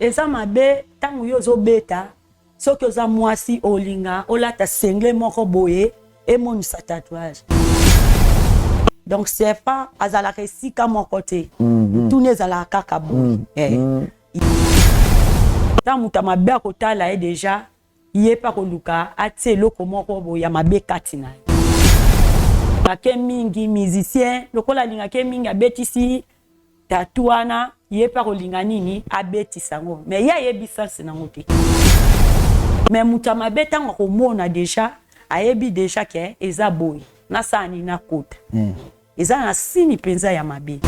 Eza mabe ntango yo ozobeta, soki oza mwasi olinga olata sengle moko boye emonisa tatouage. Donc serpent azalaka esika moko te, tuna ezalaka kaka boye. Ntango moto ya mabe akotala ye deja, ye mpe akoluka atie eloko moko boye ya mabe kati na ye. Alingaka mingi musicien, lokola alingaka mingi abetisi tatu wana, ye mpe akolinga nini abetisa yango, mais ye ayebi sense nango te. Mais moto ya mabe ntango akomona deja, ayebi deja ke eza boye, nasala nini, nakota. Eza na signe mpenza ya mabe.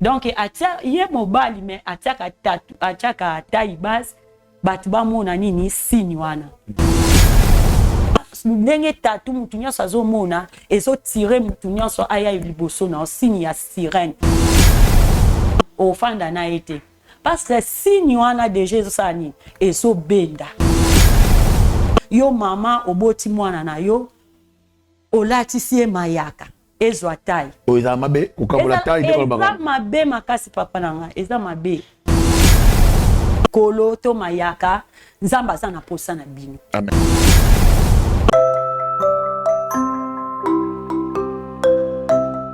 Donc atia ye mobali, mais atiaka tatu, atiaka taille basse, bato bamona nini signe wana. Ndenge tatu mutu nyonso azomona, ezotire mutu nyonso aya liboso na signe ya sirène. Ofanda na ye te, parce que signe wana deja ezosala nini, ezobenda yo. Mama oboti mwana na yo, olatisi ye mayaka, ezwa taille. Oyo ezala mabe, kokabola taille. Eza mabe makasi, papa na nga, eza mabe. Kolo to mayaka, Nzambe aza na posa na bino. Amen.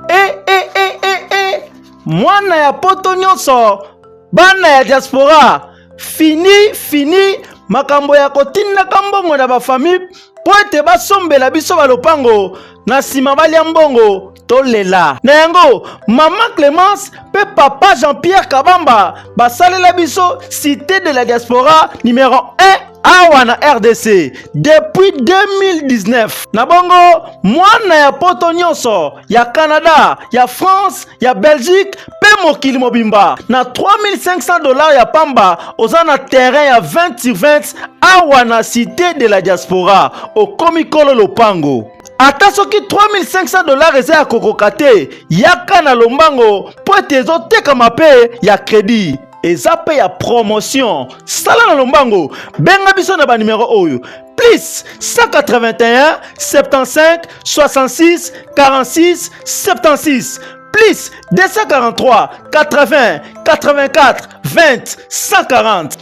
E, e, e, e, e. Mwana ya poto nyonso, bana ya diaspora, fini fini makambo ya kotindaka mbongo na bafamille mpo ete basombela biso balopango, na nsima balia mbongo, tolela na yango. Mama Clémence mpe papa Jean-Pierre Kabamba basalela biso Cité de la Diaspora numéro 1 awa na RDC depuis 2019. Na bongo mwana ya poto nyonso, ya Canada, ya France, ya Belgique mpe mokili mobimba, na 3500 $ ya pamba, oza na terrain ya 20 sur 20 awa na Cité de la Diaspora. Okomi kolo lopango. Ata soki 3500 $ eza ya kokoka te, yaka na lombango mpo ete ezotekama mpe ya crédit, eza mpe ya promotion. Sala na lombango, benga biso na banimero oyo: plus 181 75 66 46 76, plus 243 80 84 20 140.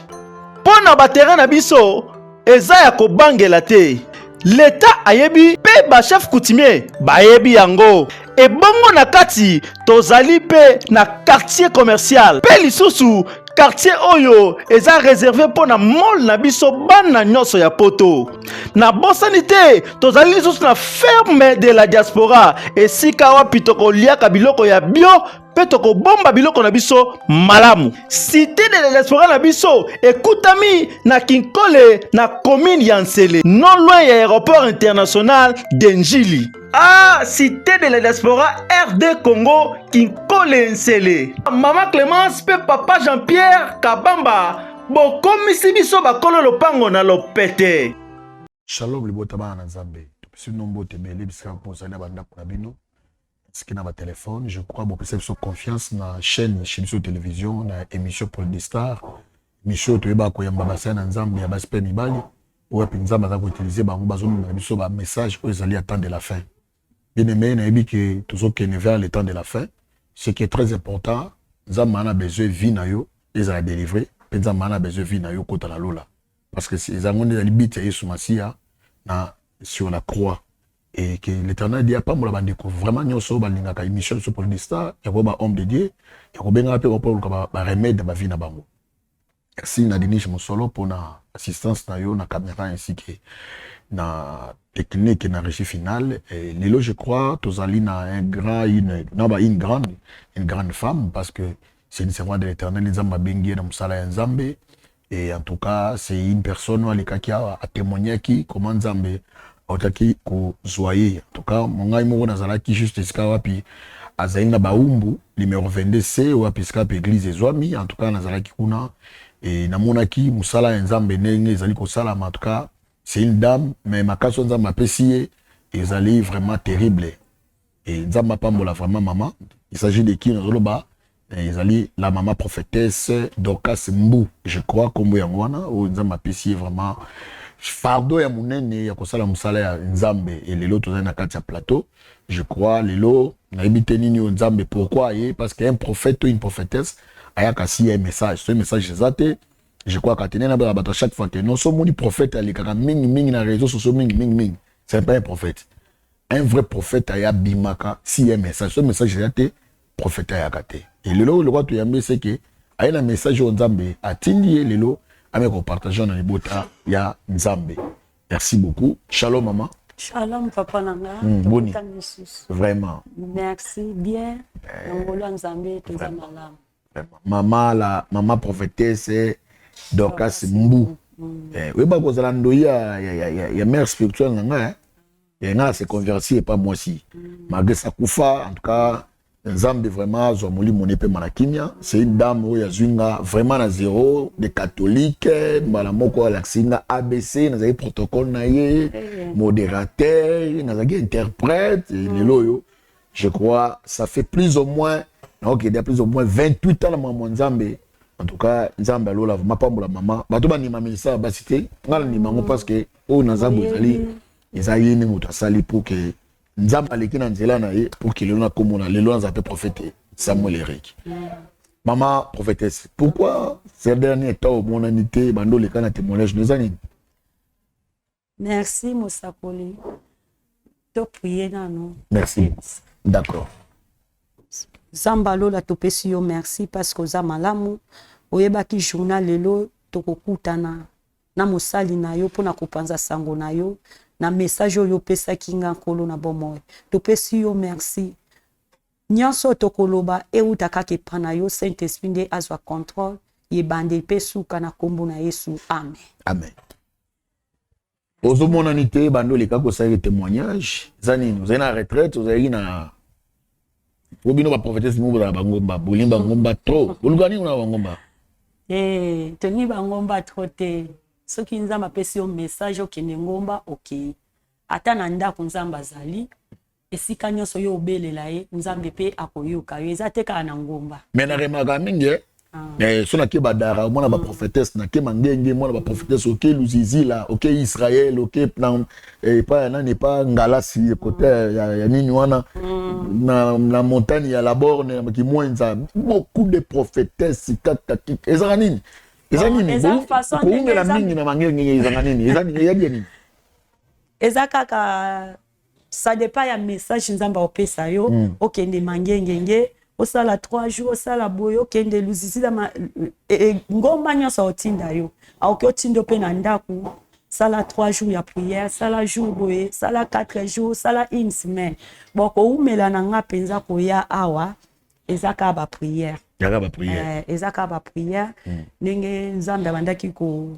Mpo na baterrain na biso eza ya kobangela te, leta ayebi mpe bachef coutumier bayebi yango. Ebongo na kati tozali mpe na quartier commercial, mpe lisusu quartier oyo eza réservé mpo na mall na biso bana nyonso ya poto. Nabosani te, tozali lisusu na Ferme de la Diaspora, esika wapi tokoliaka biloko ya bio mpe tokobomba biloko na biso malamu. Cité de la Diaspora na biso ekutami na Kinkole, na commune ya Nsele, non loin ya aéroport international de Njili. Ah, Cité de la Diaspora, RD Congo, Kinkole, Nsele. Mama Clémence mpe papa Jean-Pierre Kabamba bokomisi biso bakolo lopango na lopete. Shalom libota, bana na Nzambe, topesi bino mbote ebele bisika mpo ozali na bandako na bino, siki na batelefone. Je crois bopesa biso confiance na chaîne chez biso télévision, na émission Paul de Star, émission oyo toyebaka koyamba basali na Nzambe ya basi mpe mibali, oyo wapi Nzambe aza koutiliser bango, bazomemela biso bamessage oyo ezali ya temps de la fin. Bien aimé, nayebi ke tozokende vers le temps de la fin. Ce qui est très important, Nzambe ana besoin vie na yo ezala délivré, mpe Nzambe ana besoin vie na yo kota na lola, parce que ezango nde ezali but ya Yesu Masiya na sur la croix. Et que l'Éternel dit apambola bandeko vraiment nyonso oyo balingaka émission biso Paul de Star, ya koyeba homme de Dieu, ya kobengaka mpe bapoluka baremède na bavie na bango. Merci na Denis Mosolo mpona assistance na yo na caméra ainsi que na technique na régie finale. Et lelo, je crois, tozali na un grand une non ba une grande femme, parce que c'est une servante de l'Éternel. Nzambe abengi ye na mosala ya Nzambe. Et en tout cas, c'est une personne oyo alekaki awa, atémoignaki comment Nzambe autaki kozwa ye. En tout cas, ngai moko nazalaki juste esika wapi azali na Baumbu numéro 22 C, wapi esika wapi église ezwami. En tout cas, nazalaki kuna e namonaki mosala ya Nzambe ndenge ezali kosalama. En tout cas, c'est une dame, mais makasi oyo Nzambe apesi ye ezali vraiment terrible et Nzambe apambola vraiment mama. Il s'agit de qui nazoloba? Ezali la mama prophétesse Dorcas Mbu, je crois kombo yango wana, oyo Nzambe apesi ye vraiment fardeau ya monene ya kosala mosala ya Nzambe. E lelo tozali na kati ya plateau. Je crois lelo nayebi te nini oyo Nzambe, pourquoi ye, parce que un prophète ou une prophétesse Ayaka si ya message. So message eza te, je crois qu'atene na bato à chaque fois que non, so moni prophète alekaka mingi mingi na réseaux sociaux mingi mingi mingi, c'est pas un prophète. Un vrai prophète aya bimaka si ya message. So message eza te, prophète ayaka te. Et lelo lokwa toyambi, c'est que aye na message oyo Nzambe atindi ye lelo ame kopartage na libota ya Nzambe. Merci beaucoup. Shalom, mama. Shalom, papa na nga. Boni? Tokutani lisusu. Vraiment. Merci bien, na ngolu ya Nzambe toza malamu. Vraiment. Mama, la mama prophétesse Dorcas Mbu, oyeba kozala ndoi ya mère spirituelle na ngai, eh. Nga se converti epa mwasi malgré sa kufa. En tout cas, Nzambe vraiment azwa molimo ne mpe na kimia. C'est une dame oyo azwi nga vraiment na zéro de catholique, mbala moko alakisi nga ABC, nazalaki protocole na ye, modérateur, nazalaki interprète. Lelo oyo, je crois, ça fait plus ou moins, naokende plus ou moins 28 ans na makambo ya Nzambe. En tout cas, Nzambe alola vraiment pambola mama. Bato bandima ministère ya basi te, nga nandima yango parce que oyo naza boye ezali, eza ye nde moto asali pour que Nzambe aleki na nzela na ye pour que lelo nakomona, lelo naza mpe prophète Samuel Eric. Mama prophétesse, pourquoi ces derniers temps omonani te, bando oleka na témoignage no, eza nini? Merci, mosakoli. Toprie nano. Merci, d'accord. Nzambe alola, topesi yo merci parce que oza malamu. Oyebaki journal lelo tokokutana na mosali na yo mpona kopanza sango na yo na message oyo opesaki nga. Nkolo na bomoi, topesi yo merci. Nyonso oyo tokoloba euta kaka epa na yo. Saint Esprit nde azwa contrôle, yebande mpe suka, na nkombo na Yesu, amen. Amen. Ozomonani te, bando oleka kosalaki témoignage, eza nini? Ozali na retraite, ozalaki na po bino baprophétesse mo bozala bangomba, bolingi bangomba trop, boluka nini na bangomba? Eh, tolingi bangomba trop te. Soki Nzambe apesi yo message okende ngomba, okei. Ata na ndako Nzambe azali. Esika nyonso yo obelela ye, Nzambe mpe akoyoka yo. Eza te kaka na ngomba. Mais naremaka mingi, eh? Eh, so nake badara, omona baprophétesse, nake Mangenge, omona baprophétesse, oke Luzizila, oke Israel, oke na epa ya nani, epa Ngalasi, kote ya nini wana, na montagne ya la Borne na Kimwenza, beaucoup de prophétesse kaka. Ezaka nini? Eza nini koungela mingi na Mangenge? Ezaka nini? Eza nini? Eyabi ya nini? Eza kaka, ça dépend ya message Nzambe aopesa yo. Okende Mangengenge, osala 3 jours, osala boye, okende Luzizila, ngomba nyonso aotinda yo, aoki otinda mpe na ndako, sala 3 jours ya prière, sala jour boye, sala 4 jours, sala une semaine. Bon, koumela na nga mpenza koya awa eza kaka baprière. Yaka baprière. Eh, eza kaka baprière. Ndenge Nzambe abandaki ko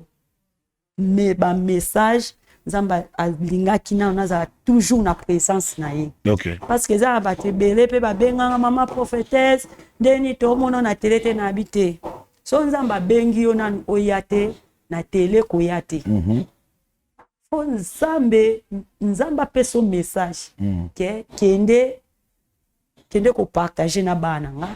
me bamessage, Nzambe alingaki nano nazala toujours na présence na ye. Parce que eza na bato ebele mpe babenganga mama prophétesse, ndeni tomona na tele te. Nayebi te, so Nzambe abengi yo nanu oya te na tele, koya te. Fo Nzambe apesa yo message ke kende, kende kopartage na bana nga,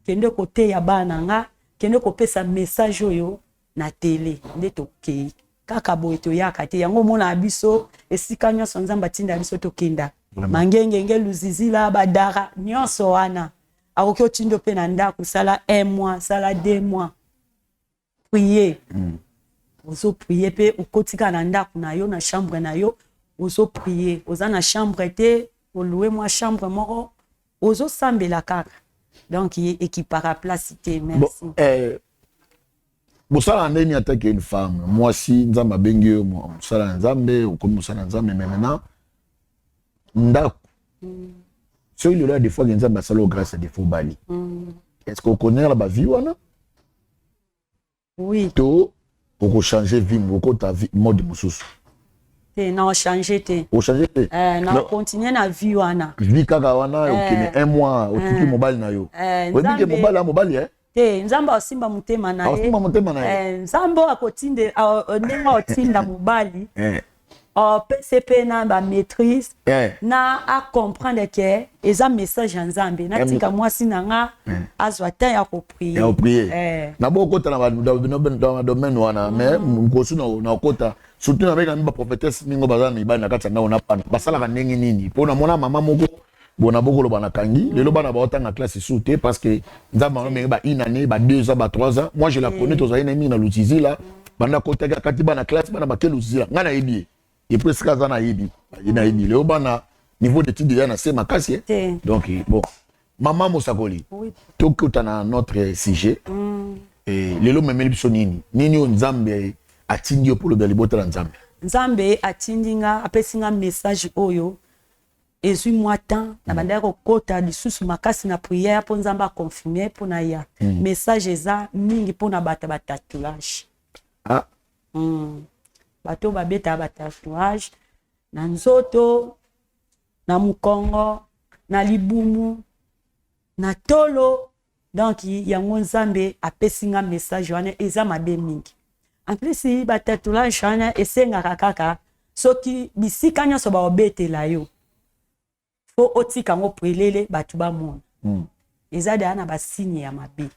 kende koteya bana nga, kende kopesa message oyo na tele. Nde tokei kaka boye, toyaka te. Yango omonaka biso esika nyonso Nzambe atinda biso tokenda, Mangengenge, Luzizila, badara nyonso wana. Akoki otindo mpe na ndako, sala un mois, sala 2 mois, prie. Ozoprie mpe okotika na ndako na yo, na chambre na yo, ozoprie. Oza na chambre te, olue mwa chambre moko, ozosambela kaka. Donc ye ekipaka place te. Merci. Bon, eh, bosala ndeni atake une femme, mwasi Nzambe abengi yo mosala ya Nzambe, okomi mosala ya Nzambe, mais maintenant ndako, soki lelo ya des fois ke Nzambe asala yo grâce ya des fois obali, est ce que okonela bavie wana? Oui. To okochange vie, okota mode mosusu? Te, na ochange te. Ochange te? Eh, na continue na vie wana. Vie kaka wana, okende un mois, otiki mobali na yo, oyebi ke mobali ya mobali, eh? Te, Nzambe aosimba motema na ye. Aosimba motema na ye. Nzambe oyo akotinde, ndenge aotinda mobali, opesi mpe na bamaîtrise na acomprendre ke eza message ya Nzambe, natika mwasi na nga azwa temps ya koprie. Ya koprie. Na bokota na badomaine wana, mais mokosu na okota surtout na benga mi baprophétesse mingi baza na mibali na kati ya ndako na bana, basalaka ndenge nini? Mpo namona mama moko Bon, na bokoloba nakangi lelo, bana baotanga classe lisusu te, parce que Nzambe yango ndenge ba une année, ba 2 ans, ba 3 ans. Moi, je la connais, tozali na mingi na Lutizila. Banda kotaki, akati bana classe, bana bake Lutizila. Ngai nayebi ye, et puis esika aza, nayebi ye, nayebi lelo bana niveau d'étude eza na se makasi. Te. Donc bon, mama mosakoli, tokota na notre sujet. Lelo memeli biso nini? Nini oyo Nzambe atindi yo mpo olobela libota na Nzambe? Nzambe atindi nga, apesi nga message oyo ezwi mwa temps na bandaki kokota lisusu makasi na prière mpo Nzambe aconfirme mpo na ya message. Eza mingi mpona bato ya batatouage. Bato oyo babetaka batatouage na nzoto, na mokongo, na libumu, na tolo. Donc yango Nzambe apesi nga message wana. Eza mabe mingi. En plus, batatouage wana esengaka kaka soki bisika nyonso baobetela yo, fo otika yango polele, bato bamona. Eza deya na basigne ya mabe.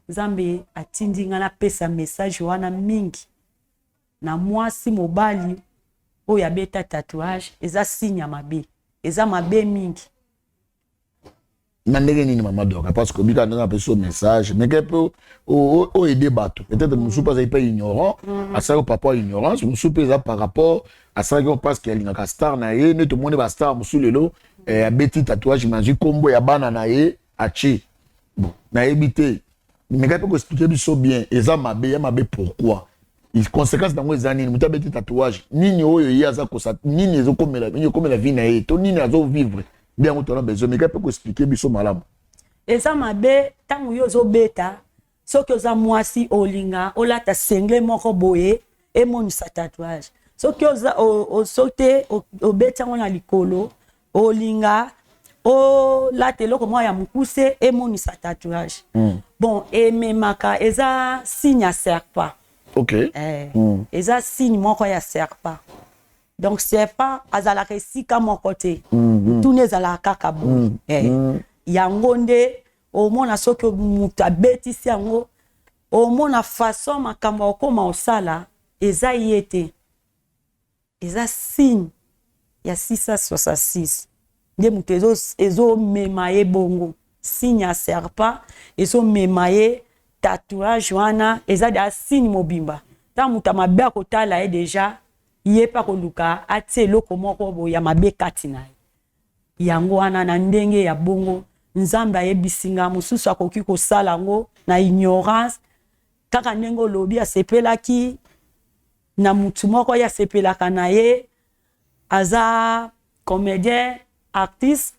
Nzambe atindi nga napesa message wana mingi na mwasi, mobali oyo abeta tatouage. Eza signe ya mabe, eza mabe mingi. Na ndenge nini, mama Dorcas? Parce que obika ndenge apesi yo message, meke mpe oaider bato. Peut-être mosusu mpe azali mpe ignorant, asalaki par rapport à ignorance. Mosusu mpe eza par rapport asalaki yo parce que alingaka star na ye. Nde tomoni bastar mosusu lelo abeti tatouage, mais azwi nkombo ya bana na ye, atie. Bon, nayebi te, meka mpe koexpliquer biso bien. Eza mabe ya mabe pourquoi? Conséquence nango eza nini? Moto abeti tatouage, nini oyo ye aza kosa? Nini ezokomela, nini ekomela vie na ye, to nini azovivre? Nde yango tona besoin, meka mpe koexpliquer biso malamu. Eza mabe. Ntango yo ozobeta, soki oza mwasi, olinga olata singlet moko boye emonisa tatouage. Soki oza soki te, obeti yango na likolo, olinga olata eloko moko ya mokuse emonisa tatouage. Bon, ememaka, eza signe ya serpent. Eza signe moko ya serpent. Donc serpent azalaka esika moko te, tuna ezalaka kaka boye. Yango nde omona soki moto abetisi yango, omona façon makambo akokoma osala eza ye te. Eza signe ya 666 nde moto ezomema ye bongo. Signe ya serpent ezomema ye. Tatouage wana eza deya signe mobimba. Ntango moto ya mabe akotala ye deja, ye mpe akoluka atie eloko moko boye ya mabe kati na ye. Yango wana, na ndenge ya bongo, Nzambe ayebisi nga mosusu akoki kosala yango na ignorance, kaka ndenge olobi, asepelaki na mutu moko ye asepelaka na ye, aza comédien, artiste.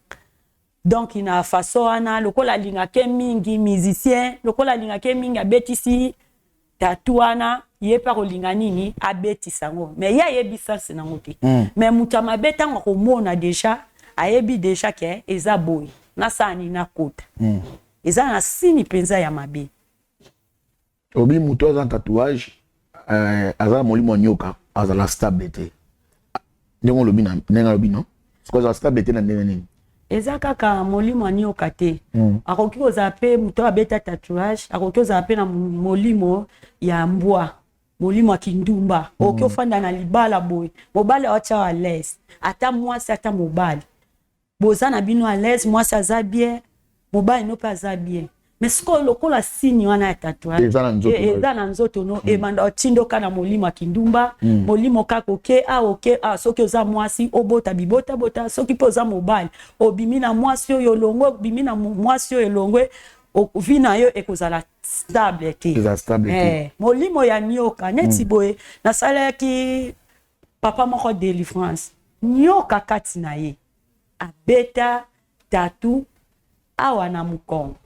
Donc na façon wana, lokola alingaki mingi musicien, lokola alingaki mingi, abetisi tattoo wana. Ye mpe akolinga nini, abetisa yango, mais ye ayebi sens nango te. Mais moto ya mabe, ntango akomona deja, ayebi deja ke eza boye, nasala nini? Nakota. Eza na signe mpenza ya mabe. Obi moto aza na tatouage, aza na molimo ya nyoka, azala stable te. Ndenge olobi, na ndenge alobi, non, sikoyo azala stable te na ndenge nini? Eza kaka molimo ya nyoka te. Akoki kozala mpe moto oyo abeta tatouage, akoki kozala mpe na molimo ya mbwa, molimo ya kindumba. Okoki ofanda na libala boye, mobali awatia à l'aise, ata mwasi ata mobali, boza na bino à l'aise, mwasi aza bien, mobali no mpe aza bien. Mais sikoyo, lokola signe wana ya tatouage eza na nzoto na yo. Eza na nzoto no, ebanda otindoka na molimo ya kindumba. Molimo kaka oke a oke a. Soki oza mwasi, obota bibotabota. Soki mpe oza mobali, obimi na mwasi oyo elongwe, obimi na mwasi oyo elongwe, vie na yo ekozala stable te. Eza stable te. Molimo ya nyoka neti boye, nasalaki papa moko délivrance, nyoka kati na ye, abeta tattoo awa na mokongo.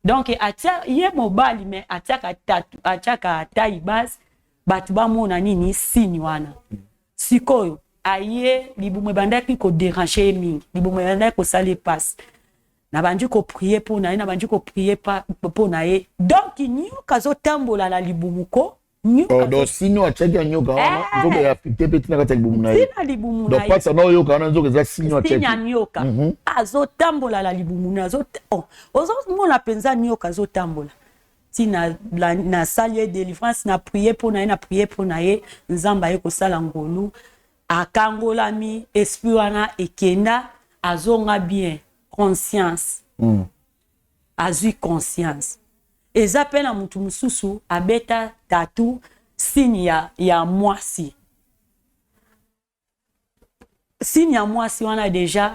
Donc atia ye mobali, mais atiaka tattoo, atiaka taille basse, bato bamona nini, signe wana. Sikoyo aye, libumu ebandaki kodéranger ye mingi, libumu ebandaki kosala ye pasi. Nabandi koprier mpo na ye, nabandi koprier mpo na ye. Donc nyoka azotambola na libumu ko nyoka. Oh, donc signe atiaki ya nyoka wana, nzoka ya affecté mpe ntina kati ya libumu na ye. Ntina libumu na donc ye. Pasi na oyoka wana, nzoka eza signe signe ya atiaki. Nyoka azotambola na libumu na oh, ozomona mpenza nyoka azotambola. Ntina nasali ye délivrance, na prier mpo na ye, na prier mpo na ye, Nzambe aye kosala ngolu, akangolami, esprit wana ekenda. Azonga bien conscience. Azwi conscience. Eza mpe na mutu mosusu abeta tattoo signe ya mwasi. Signe ya mwasi wana, déjà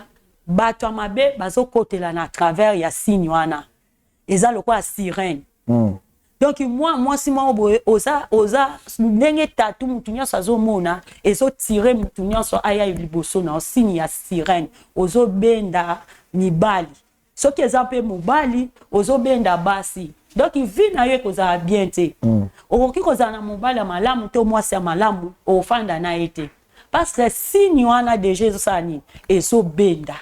bato ya mabe bazokotela na travers ya signe wana, eza lokola sirène. Donc mwa mwasi moko boye oza ndenge tattoo, mutu nyonso azomona, ezotire mutu nyonso aya liboso na yo. Signe ya sirène, ozobenda mibali. Soki eza mpe mobali, ozobenda basi. Donc vie na yo ekozala bien te. Okoki kozala na mobali ya malamu to mwasi ya malamu, ofanda na ye te, parce que signe wana déjà ezosala nini? Ezobenda.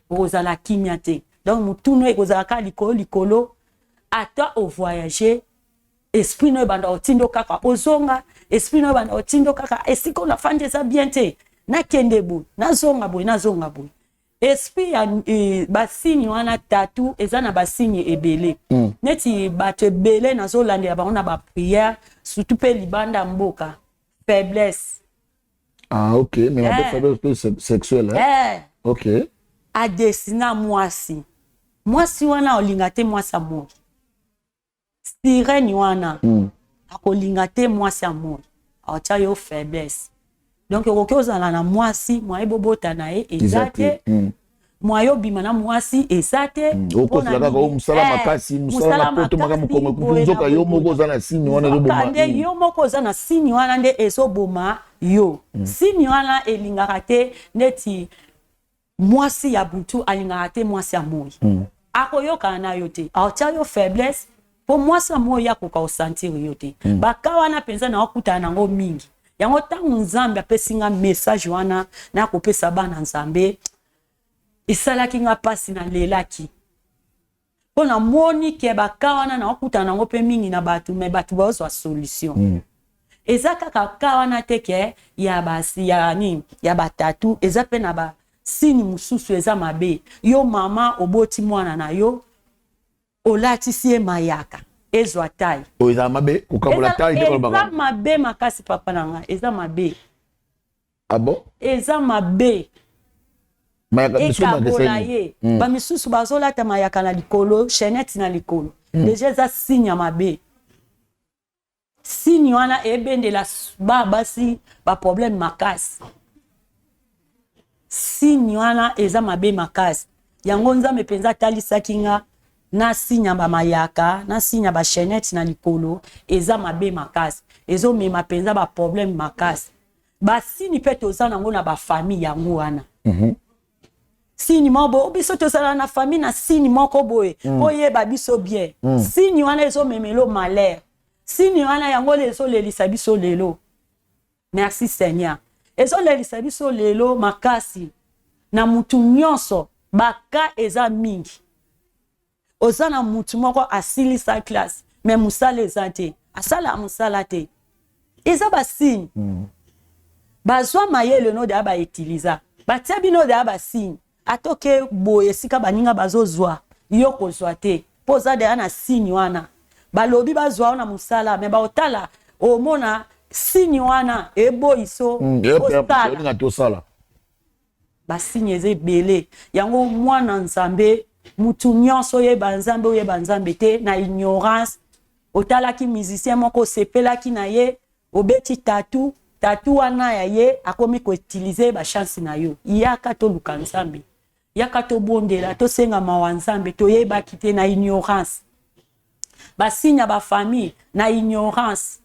Okozala kimia te. Donc mutunu ekozala kaka likolo likolo. Ata ovoyage, esprit no ebanda otindo kaka ozonga, esprit no ebanda otindo kaka esika nafandi eza bien te, nakende boye, nazonga boye, nazonga boye. Esprit ya basigne wana, tattoo eza na basigne ebele. Neti bato ebele nazolandela bango na baprière, surtout mpe libanda mboka, faiblesse. Ah ok, mais eh, faiblesse plus sexuelle, hein? Eh. Ok. Adesina mwasi, mwasi wana olinga te mwasi ya moi, sirène wana. Akolinga te mwasi ya moi, aotya yo faiblesse. Donc okoki ozala na mwasi, mwaye bobota na ye eza te. Mwaye obima na mwasi eza te. Okosela kaka o mosala makasi, mosala na poto, maka mokongo ekufi, nzoka yo moko oza na signe wana ezoboma. Nde yo moko oza na signe wana nde ezoboma yo. Signe wana elingaka te neti mwasi ya butu alingaka te mwasi ya moi. Akoyokana na yo te, aotya yo faiblesse mpo mwasi ya moi akoka kosentir yo te. Baka wana mpenza na okutana nango mingi. Yango ntango Nzambe apesi nga message wana, nakopesa bana Nzambe, esalaki nga mpasi, nalelaki mpo namoni ke baka wana naokutana nango mpe mingi na bato, me bato bazwa solution. Eza kaka ka wana te ke ya basi ya nini, ya batattoo. Eza mpe na basigne mosusu eza mabe. Yo mama oboti mwana na yo, olatisi ye mayaka, ezwa taille. Oyo ezala mabe, kokabola taille. Eza mabe makasi, papa na ngai, eza mabe. Ah bon? Eza mabe. Ekabola ye. Bamisusu bazolata mayaka na likolo, chaînette na likolo. Déjà eza signe ya mabe. Signe wana ebendela ba basi baproblème makasi. Signe wana eza mabe makasi. Yango Nzambe mpenza atalisaki nga na signe ya bamayaka, na signe ya bachaînette na likolo, eza mabe makasi, ezomema mpenza baproblème makasi. Basigne mpe toza nango na bafamille, yango wana. Signe moko boye, biso tozala na famille na signe moko boye. Oyeba biso bien. Signe wana ezomemela malheur. Signe wana yango ezolelisa biso lelo. Merci Seigneur. Ezolelisa biso lelo makasi na mutu nyonso. Baka eza mingi. Oza na mutu moko asilisa classe, mais mosala eza te, asala mosala te. Eza basigne. Bazwa mayele no deya, bautiliza, batia bino deya basigne. Atoke boye, esika baninga bazozwa, yo kozwa te, mpo oza deya na signe wana. Balobi bazwa yo na mosala, me baotala, omona signe wana eboyiso. Osala tosala. Basigne eza ebele. Yango mwana Nzambe, mutu nyonso, oyeba Nzambe, oyeba Nzambe te, na ignorance otalaki musicien moko, osepelaki na ye, obeti tattoo. Tattoo wana ya ye akomi koutiliser bachance na yo. Yaka toluka Nzambe, yaka tobondela, tosenga mawa Nzambe. Toyebaki te, na ignorance. Basigne ya bafamille na ignorance,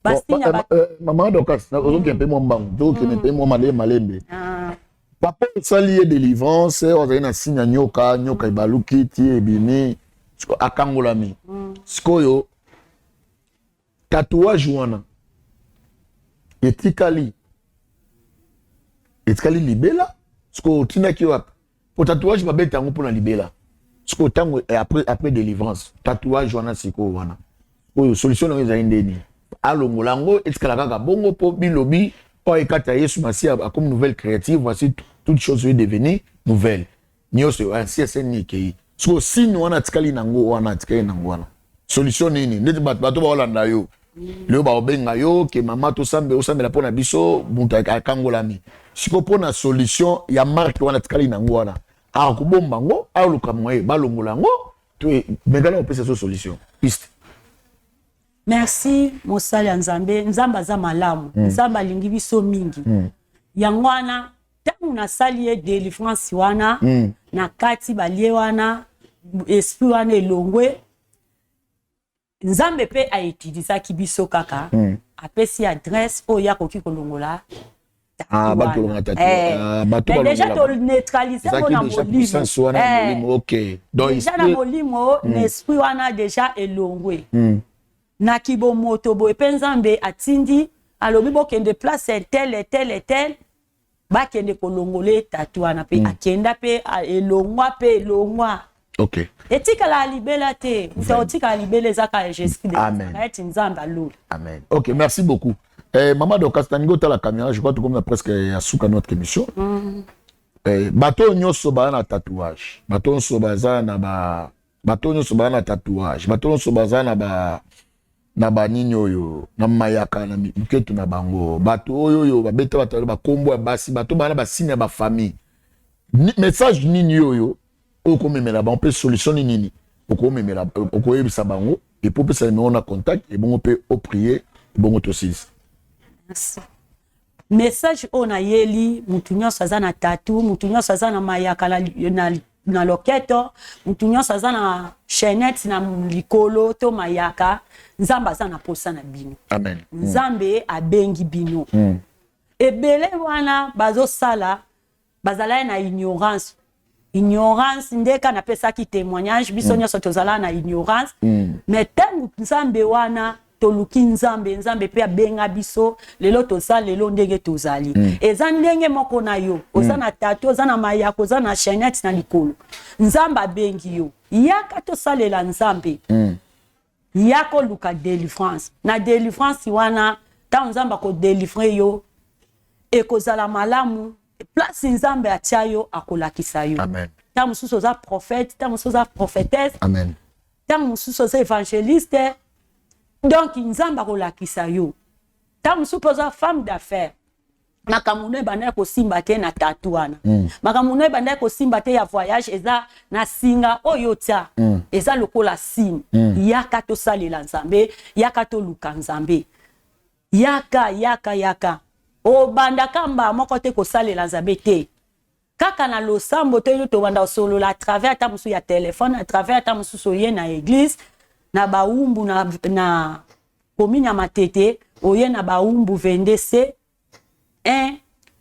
basigne ya Mama Dorcas, ozokende mpe mwa mbangu, tokende mpe mwa malembe malembe. Papa, osali ye délivrance, oyo azali na signe ya nyoka, nyoka ebaluki ti ebimi, akangolami. Sikoyo tatouage wana etikali, etikali libela. Sikoyo otindaki wapi? Po tatouage babeta yango mpona libela. Sikoyo ntango après délivrance, tatouage wana sikoyo wana oyo, solution nango ezali ndeni? Alongola yango, etikala kaka bongo? Mpo bilobi oyo ekati ya Yesu Masiya akomi nouvelle créature, voici, toute chose est devenue nouvelle, nyonso ainsi eseni ekei. Sikoyo signe wana atikali nango wana, atikali nango wana, solution nini? Ndeti bato baolanda yo lelo, baobenga yo ke mama, tosambe, osambela mpo na biso, moto akangolami. Sikoyo mpo na solution ya marque wana tikali nango wana, akobomba yango, aluka moye balongola yango to mekana kopesa so solution piste. Merci, mosali ya Nzambe. Nzambe aza malamu. Nzambe alingi biso mingi. Yango wana, ntango nasali ye délivrance wana, na kati balie wana, esprit wana elongwe. Nzambe mpe autilisaki biso kaka, apesi adresse oyo akoki kolongola. Ah, bato tattoo. Eh. Bato déjà toneutraliser yango na molimo. Ok. Donc déjà na molimo, na esprit wana déjà elongwe. Na kibomoto boye mpe Nzambe atindi, alobi bokende place tel tel tel, bakende kolongola tattoo wana mpe akenda mpe elongwa mpe elongwa. Etikala libela te. Moto akotikala libela eza kaka Jésus. Amen. Eti Nzambe alola. Amen. Ok, merci beaucoup. Eh, Maman Dorcas, nalingi otala caméra. Je crois tokomi na presque ya suka notre émission. Eh, bato nyonso baza na tatouage, bato nyonso baza na ba bato nyonso baza na tatouage, bato nyonso baza na ba na banini oyo na mayaka na miketu na bango, bato oyo oyo babeta bato bakombo ya basi, bato baza na basigne ya bafamille, message nini oyo okomemela bango mpe solution nini okomemela, okoyebisa bango? Epo opesa numéro na contact, ebongo mpe oprier, ebongo tosilisa. Message oyo nayeli mutu nyonso aza na tattoo, mutu nyonso aza na mayaka na loketo, mutu nyonso aza na chaînette na likolo to mayaka, Nzambe aza na posa na bino. Amen. Nzambe abengi bino. Ebele wana bazosala, bazalaki na ignorance. Ignorance nde ka napesaki témoignage. Biso nyonso tozala na ignorance, mais ntango Nzambe wana toluki Nzambe, Nzambe mpe abenga biso. Lelo toza lelo ndenge tozali, eza ndenge moko na yo. Oza na tattoo, oza na mayaka, oza na chaînette na likolo, Nzambe abengi yo, yaka tosalela Nzambe. Ya koluka délivrance. Na délivrance wana, ntango Nzambe akodélivrer yo, ekozala malamu. Place Nzambe atia yo, akolakisa yo. Ntango mosusu oza prophète, ntango mosusu oza prophétesse, ntango mosusu oza évangéliste. Donc Nzambe akolakisa yo. Ntango mosusu mpe oza femme d'affaires, makambo no ebandaki kosimba te na tattoo wana, makambo no ebandaki kosimba te ya voyage, eza na singa oyo tia, eza lokola signe. Yaka tosalela Nzambe, yaka toluka Nzambe, yaka, yaka, yaka. Obandaka mbala moko te kosalela Nzambe te, kaka na losambo to tobanda kosolola à travers ata mosusu ya telefone, à travers ata mosusu oye na église na Baumbu, na commune ya Matete. Oye na Baumbu 22 C 1,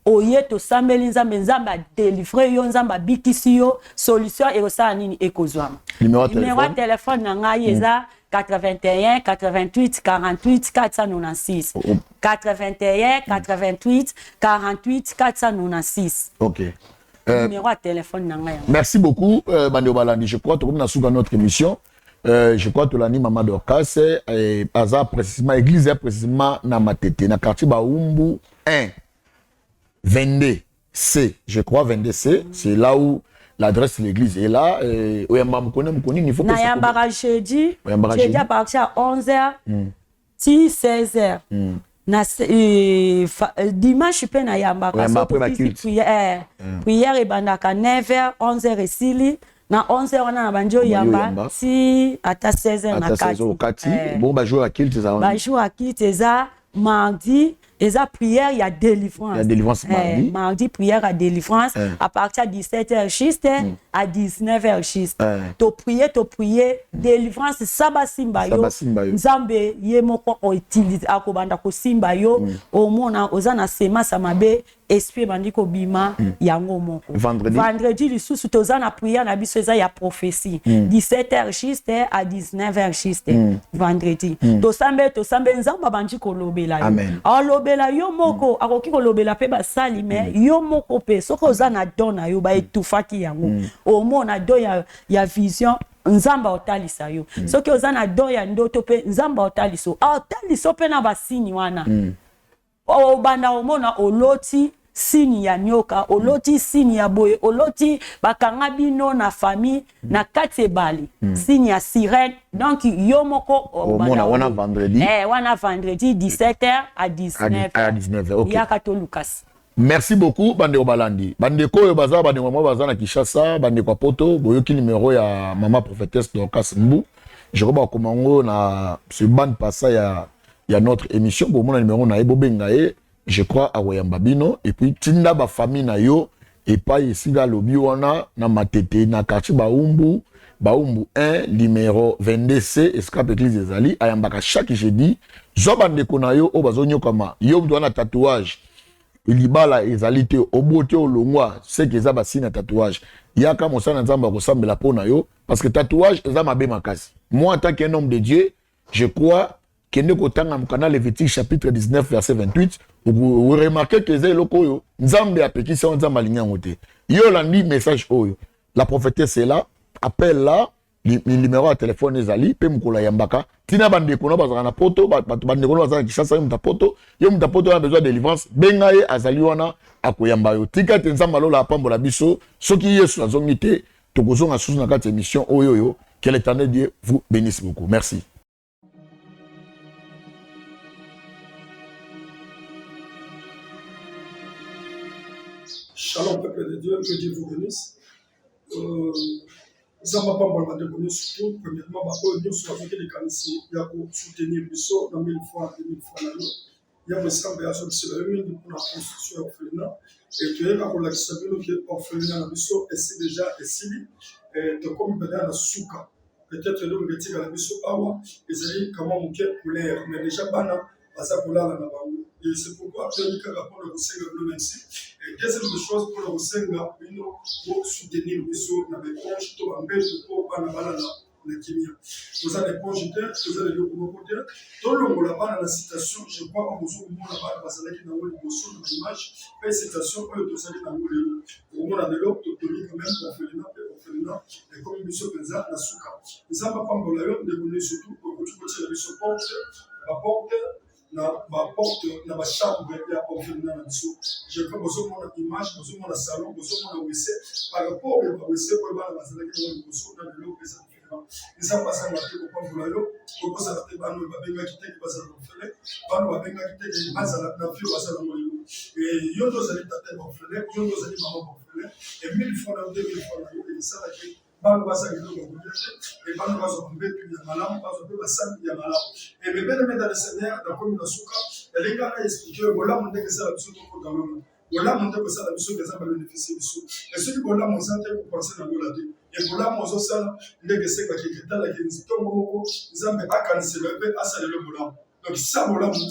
oye tosambeli Nzambe, Nzambe adélivrer yo, Nzambe abikisi yo, solution ekosala nini? Ekozwama. Numéro ya telefone na ngai eza 81 88 48 496, 81 88 48 496. Ok. Numéro ya telefone na ngai. Merci beaucoup, bandeko balandi. Je crois tokomi na suka notre émission. Je crois tolandi Mama Dorcas. Aza précisément, église ya précisément na Matete, na quartier Baumbu 1 22 C, je crois 22 C, c'est là où l'adresse de l'église est là. Oyamba mokoni mokoni, il faut Nayambaka jeudi, jeudi à partir ya 11h ti 16h. Na dimanche mpe nayambaka. Prière, prière ebandaka 9h, 11h esili. Na 11h wana na bandi oyamba ti ata 16h na kati. Bon, bajour ya culte eza? Bajour ya culte eza mardi, eza prière ya délivrance. Ya délivrance, mardi. Eh, mardi prière ya délivrance, à partir de 17h juste à 19h juste. Toprier, toprier délivrance, saba simba yo. Nzambe ye moko outiliser, akobanda kosimba yo, omona oza na semence ya mabe, esprit ebandi kobima yango moko. Vendredi? Vendredi lisusu toza na prière na biso, eza ya prophétie, 17h juste à 19h juste. Vendredi tosambe, tosambe, Nzambe abandi kolobela yo. Alobela yo moko, akoki kolobela mpe basali, mais yo moko mpe soki oza na don na yo baetufaki yango, omona don ya vision, Nzambe aotalisa yo. Soki oza na don ya ndoto mpe, Nzambe aotalisa yo, aotalisa yo mpe na basigne wana. Obanda omona, oloti signe ya nyoka, oloti signe ya boye, oloti bakanga bino na famille na kati ebale, signe ya sirène. Donc yo moko omona wana vendredi. Eh, wana vendredi 17h à 19. À 19h, ok. Yaka toluka Merci beaucoup bandeko balandi. Bandeko oyo baza bandeko mwa baza na Kinshasa, bandeko ya poto, boyoki numero ya mama prophétesse Dorcas Mbu. Je crois bakoma yango na sur bande passa ya ya notre émission, bomona numero na ye bobenga ye, je crois akoyamba bino et puis tinda ba famille na yo epai esika alobi wana na Matete na quartier Baumbu Baumbu 1 numéro 22C esika pe église ezali ayambaka chaque jeudi. Zwa bandeko na yo oyo bazonyokama, yo moto wana tatouage libala ezali te, oboti olongwa seke eza basine ya tatouage, yaka mosala na Nzambe akosambela mpo na yo parce que tatouage eza mabe makasi. Moi en tant qu'un homme de Dieu, je crois kende kotanga mokanda Lévitique chapitre 19 verset 28, oremarke ke eza eloko oyo Nzambe apekisi yango, Nzambe alingi yango te. Yo olandi message oyo, la prophétesse est là, appelle là, numéro ya telefone ezali mpe mokolo ayambaka ntina bandeko no bazalaka na poto, bato bandeko no bazalaka na Kinshasa, yo moto ya poto, yo moto ya poto wana besoin ya délivrance, benga ye, azali wana akoyamba yo. Tika ete Nzambe alola apambola biso. Soki Yesu azongi te, tokozonga susu na kati ya émission oyo oyo. Que l'Éternel Dieu vous bénisse beaucoup. Merci. Shalom peuple de Dieu, que Dieu vous bénisse. Nzambe apambola bandeko nyonso tout, premièrement baoyo nyonso bazwaki likanisi ya kosoutenir biso na 1000 francs, 2000 francs na yo. Yawe Nzambe azongisela yo mingi mpona construction ya orphelinat. Et toyeba kolakisa bino ke orphelinat na biso esi deja esili, tokomi mpenza na suka. Peut-être eloko etikala biso awa ezali kamwa moke couleur, mais déjà bana baza kolala na bango. Et c'est pourquoi toyebi kaka mpona kosenga bino merci. Et deuxième des choses, mpona kosenga bino bosoutenir biso na baéponge to bambeto mpo bana balala na kimia. Toza na éponge te, toza na eloko moko te, tolongola bana na situation. Je crois oyo bozo komona bana bazalaki nango liboso na baimage mpe situation oyo tozali nango lelo, okomona lelo totomi quand même orphelinat mpe orphelinat ekomi biso mpenza na suka. Nzambe apambola yo ndeko nyonso tu okoki kotiela biso porte baporte na baporte na bachambre ya orphelinat na biso. Je crois bozomona image, bozomona salon, bozomona wc par rapport ya bawc oyo bana bazalaki nango liboso na lelo eza différent. Nzambe azanga te kopambola yo. Kokozala te bana oyo babengaki te ke bazala orphelin, bana babengaki te ke bazala na vie baza nango lelo. Yo nde ozali tata ya baorphelin, yo nde ozali mama baorphelin, et 1000 francs na yo, 2000 francs na yo esalaki bana bazanga eloko ya kolia te, e bana bazwa bambetu ya malamu, bazwa mpe basani ya malamu. Et mes bien-aimés dans le Seigneur, nakomi na suka, nalingi kaka na explique yo bolamu ndenge esala biso tokota lola, bolamu nde kosala biso ke Nzambe abénéficie biso. Et soki bolamu eza te, kopense na lola te. E bolamu ozosala ndenge esengaki etalaki ntongo moko Nzambe akanisela yo mpe asalela yo bolamu. Donc sa bolamu.